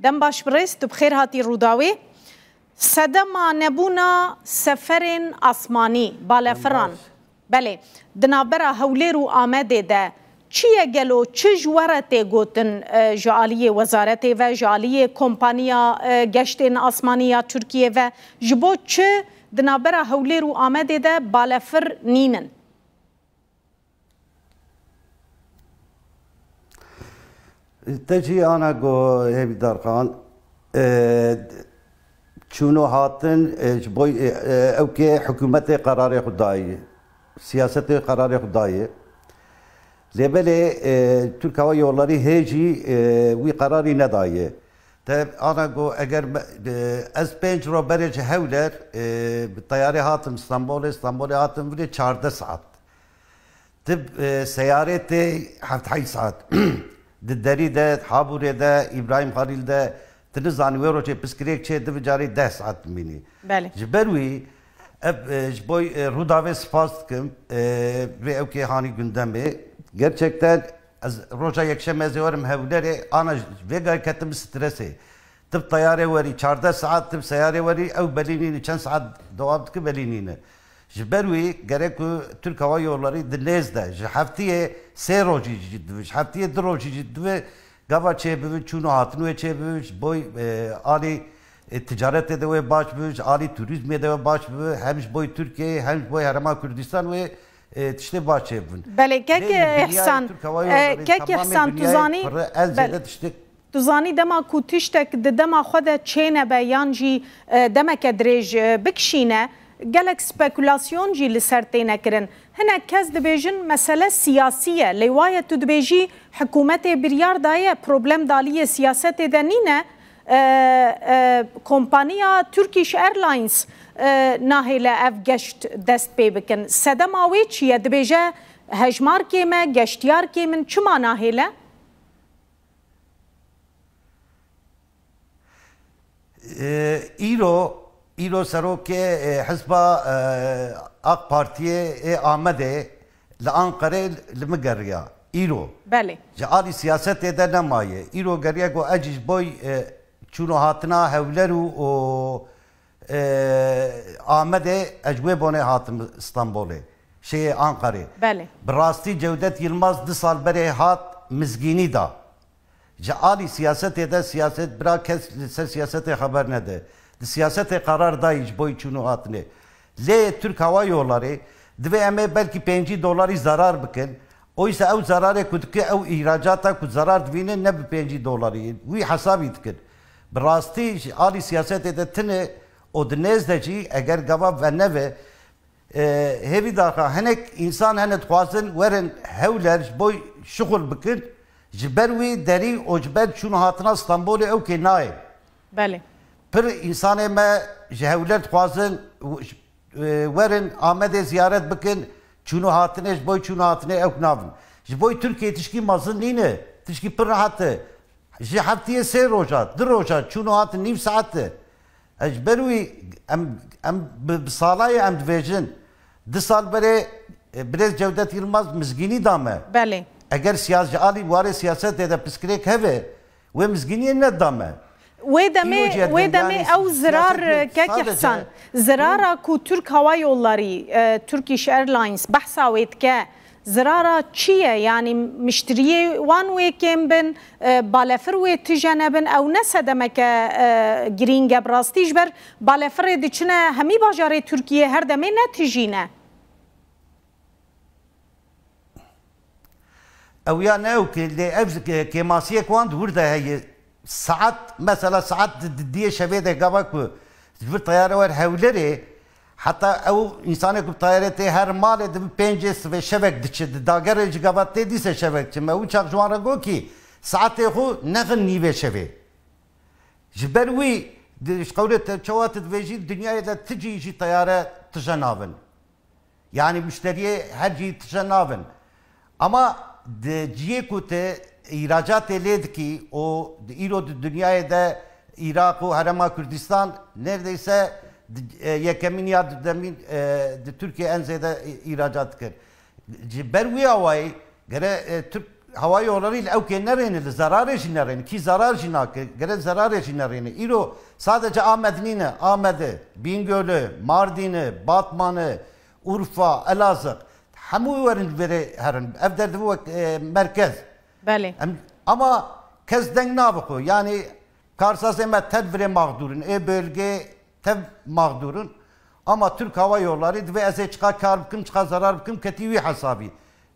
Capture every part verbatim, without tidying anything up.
Dem baş birêz, tu bi xêr hatî Rûdawê. Sedema nebûna seferên asmanî, balefiran. Belê, di navbera Hewlêr û Amedê de çi ye gelo, çi ji we re tê gotin, e, ji aliyê wezaretê ve, ji aliyê kompaniya, e, geştên asmanî ya Tirkiyê ve, ji bo çi di navbera Hewlêr û Amedê de balefir nînin? Te jî ana go Hêvîdar Xan, e, çûno hatin, e, ji bo, e, e, ew kê hikûmetê qerarê xwe dayî, siyasetê qerarê xwe dayî. Lê belê, e, Türk Hava Yolları hê jî, e, wî qerarî nedaye. Te ana go eger me, e, ez pênc ro berê ji Hewler, e, bi teyarê hatim Stenbolê, Stenbolê hatim virê çardeh saet. Ti, e, seyarê tê heft heyş saet. Di derî de, Habûrê de, Îbrahîm Xalîl de, ti nizanî wê rojê piskirêk çê di vicarî deh saet dimînî. Belê. Ji ber wî, ev, e, ji bo, e, Rûdawê spas dikim, e, vê ew kê hanî gündemê. Gerçekten ez roja yekşemê ez ê werim Hewlerê, ana vê gayê ketim stresê. Ti bi teyarê werî çardeh saet, ti bi seyarê werî, ew belî nîne, çend saet dewam dike belî nîne. Ji ber wî gerek ku Türk Hava Yolları di nêz de ji heftiyê sê rojî jî dibe, ji heftiyê du rojî jî dibe, gava çêbibe, çûn û hatin wê çêbibe, ji bo, e, alî, e, ticaretê de wê baş bibe, ji alî turîzmê de wê baş bibe, hem ji bo Tirkiyeyê hem ji bo Herêma Kurdistan wê, e, tiştê baş çêbibin. Belê, kek Lê li dinyayê Îhsan, Türk Hava e, Yolları, kek temamê Îhsan, tu dinyayê zanî, pir e, ez belê. Zêde tiştek Tu zanî dema ku tiştek di dema xwe de çênebe yan jî, e, demeke dirêj, e, bikişîne, gelek spekulasyon jî li ser têne kirin. Hinek kes dibêjin mesele siyasî ye. Lê waye tu dibêjî hikûmetê biryar daye, problem di aliyê siyasetê de nîne. E, e, kompaniya Turkish Airlines, e, nahêle ev geşt dest pê bikin. Sedema wê çi ye? Dibêje hejmarkê me, geştiyarkê min çima nahêle? E, îro, îro serokê, e, Hizba, e, AK Partiyê ê Amedê li Anqerê li min geriya. Îro. Belê. Ji alî siyasetê de nemaye. Îro geriya ku ez jî ji bo, e, çûn û hatina Hewler û, û, e, Amedê ez ji wê bonê hatim Stenbolê. Şêyê Anqerê. Belê. Bi rastî Cewdet Yilmaz du sal berê hat mizgînî da. Ji alî siyasetê de siyaset, bira kes li ser siyasetê xeber nede. Di siyasetê qerar dayî ji bo çûn û hatinê. Lê Türk Hava Yolları divê em ê belkî pêncî dolarî zarar bikin. Oysa ew zararê ku dike ew îhracata ku zarar divîne ne bi pêncî dolarî. Wî hesabî dikin. Bi rastî ji alî siyasetê de tine û di nêz de jî eger gava veneve, E, hêvî daxa, hinek însan hene dixwazin werin Hewler ji bo şixul bikin, ji ber wî derî û ji ber çûn û hatina Stenbolê ew kê nayê. Belê. Pir însanê me ji Hewler dixwazin, e, werin Amedê ziyaret bikin, çûn û hatinê ji bo çûn û hatinê ew navin. Ji bo Tirkiyê tişkî mezin nîne, tişkî pir rehet e. Ji heftiyê sê roja, du roja, çûn û hatin nîv saet e. Ez ji ber wî em, em bi, bi salayê em dibêjin. Du sal berê, e, birêz Cewdet Yilmaz mizgînî da me. Belê. Eger siyas-, ji alî warê siyasetê de piskirêk heve, wê mizgîniyê neda me. Wê demê, Îro jî wê demê dinyayê ew zirar, siyasetê kek sadece Îhsan, zirara ku Türk Hava Yolları, e, Turkish Airlines behsa wê dike, zirara çi ye? Yanî miştiriyê wan wê kêm bin, e, balefir wê tije nebin, ew ne sedemeke, e, girîng e bi rastî, ji ber balefirê diçine hemî bajarê Tirkiyê her demê ne tijî ne. Ew ya ne ew ki, lê ev ke-, kêmasiyek wan di wir de heye. Saet, mesela saet di, di diyê şevê de gava ku ji vir teyare wer Hewlerê, heta ew însanê ku bi teyare tê her malê di bi pêncê sivê şevek diçe, di dagerê ji gava tê dîse şevek diçe. Me wî çax ji wan re got kî saetê xwe nexin nîvê şevê. Ji ber wî di, ji qewlê te, çawa tu dibêjî, dinyayê de ti cî jî teyare tije navin. Yanî muşteriyê her cî tije navin. Ama di ciyê ku tu îhracatê lê dikî û di îro di dinyayê de Iraq û Herêma Kurdistan neredeyse di, e, yekemîn ya dudemîn, e, di Tirkiye en zêde î-, îhracat dikir. Ji ber wî awayî gere, e, Türk Hava yolları ile ewkê nerêne, li zerarê jî nerêne. Kî zerar jî nake, gere zerarê jî nerêne. Îro sadece Amed nîne, Amede, Bîngölü, Mardîni, Batmanı, Urfa, Elazığ, hemû werin verê herin. Ev der dibe wek, e, merkez. Belê. Em, ama kes deng nabixwe. Yani karsazê me tev virê mağdurin. Ê bölge tev mağdurin. Ama Türk Hava Yolları dibe ez ê çiqa kar bikim, çiqa zarar bikim, ketî wî hesabî.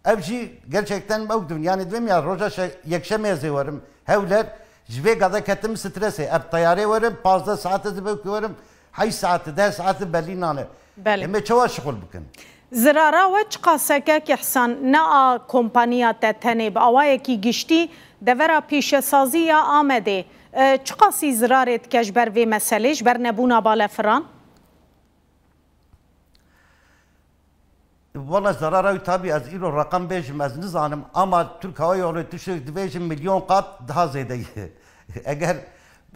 Ev jî gerçekten mewdin. Yani dibêm ya roja şe-, yekşemê ez ê werim. Hewler ji vê gade ketim stresê. Ev teyarê werim, pazdeh saet ez ê belkî werim. Heşt saeti, deh saeti belî nane. Belê. Em ê çawa şixul bikin? Zirara we çiqas e kek Îhsan, ne a kompaniya te tenê, bi awayekî giştî devera pîşesazî ya Amedê, e, çiqasî zirarê dike ji ber vê meselê, ji ber nebûna balefiran? Wala zarara wî tabî ez îro reqem bêjim ez nizanim, ama Türk Hava Yolu tiştek dibêjim milyon qat daha zêde ye. Eger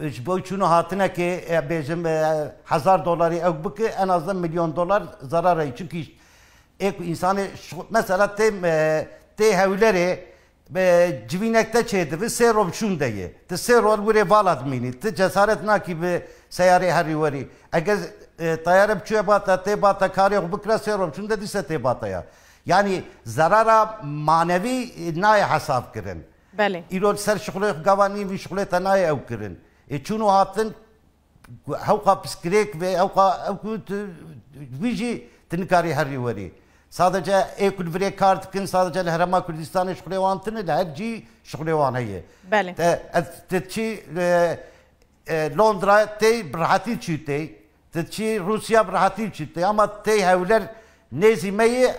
ji bo çûn û hatinekê, e, bêjim, e, hezar dolarî ew bike, en azdan milyon dolar zarar e. Çünkü ê ku însanê şi-, mesela tê, e, tê Hewlerê, e, civînek te çêdibe, sê roj çûn de ye. Ti sê roj li wirê vala dimînî. Ti cesaret nakî bi seyarê herî werî. Eger, e, teyare biçûye bata, tê bata karê xwe bikira, sê roj çûn de dîse tê bata ya. Yani zerara manevî, e, nayê hesab kirin. Belê. Îro li ser şixulê xwe gava nîvî şixulê te nayê ew kirin. Ê çûn û hatin, hewqa piskirêk ve, hewqa ew ku tu, wî jî tu nikarî herî werî. Sadece ê ku li virê kar dikin, sadece li Herêma Kurdistanê şixulê wan tine, li her cî şixulê wan heye. Belê. Te, ez, te çi, e, e, Londra tê bi rehetî çû tê, te çi Rûsya bi rehetî çû tê, ama tê Hewler nêzî me yê,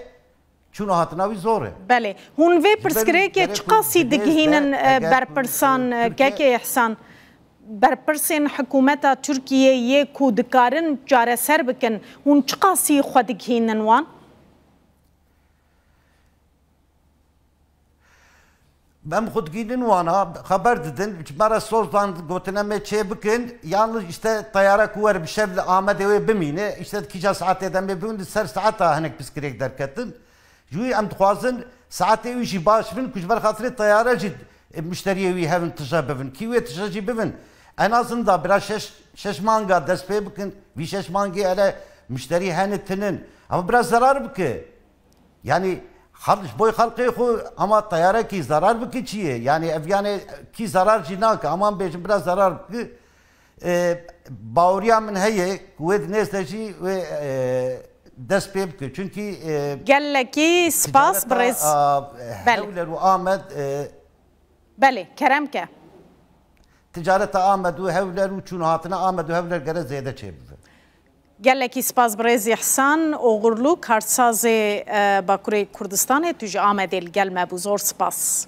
çûn û hatina wî zor e. Belê. Hûn vê pirsgirêkê çiqasî digihînin, e, berpirsan, e, kekê Îhsan? Berpirsên hikûmeta Tirkiyê yê ku dikarin çareser bikin, hûn çiqasî xwe digihînin wan? Em xwe digihînin wana, xeber didin, ji me re soz dan, gotine me çê bikin, yalnız işte teyare ku wer bi şev li Amedê wê bimîne, işte kîja saetê de em ê bimînin, li ser saeta hinek piskirêk derketin. Ji wî em dixwazin saetê wî jî baş bin, ku ji ber xatirê teyare jî, e, muşteriyê wî hevin tije bibin. Kî wê tije jî bibin. En azından bira şeş, şeş manga dest pê bikin. Vî şeş mangê hele muşterî hene tinin. Ama biraz zarar bike. Yani xel-, ji boy xelqê xwe ama teyarekî zarar bike çi ye? Yani ev yani kî zarar jî nake. Aman bêjin biraz zarar bike. E, baweriya min heye ku wê di nêz de jî wê, e, dest pê bike. Çünkü, e, Gelekî spas ticareta, birêz. A, Belê. Hewler û Amed, e, Belê, kerem ke. Ticareta Amed û Hewler û çûn hatina Amed û Hewler gere zêde çêbibe. Gelekî spas birêz Îhsan Oxurlu, karsazê, e, Bakurê Kurdistanê, tu ji Amedê li gel me bû. Zor spas.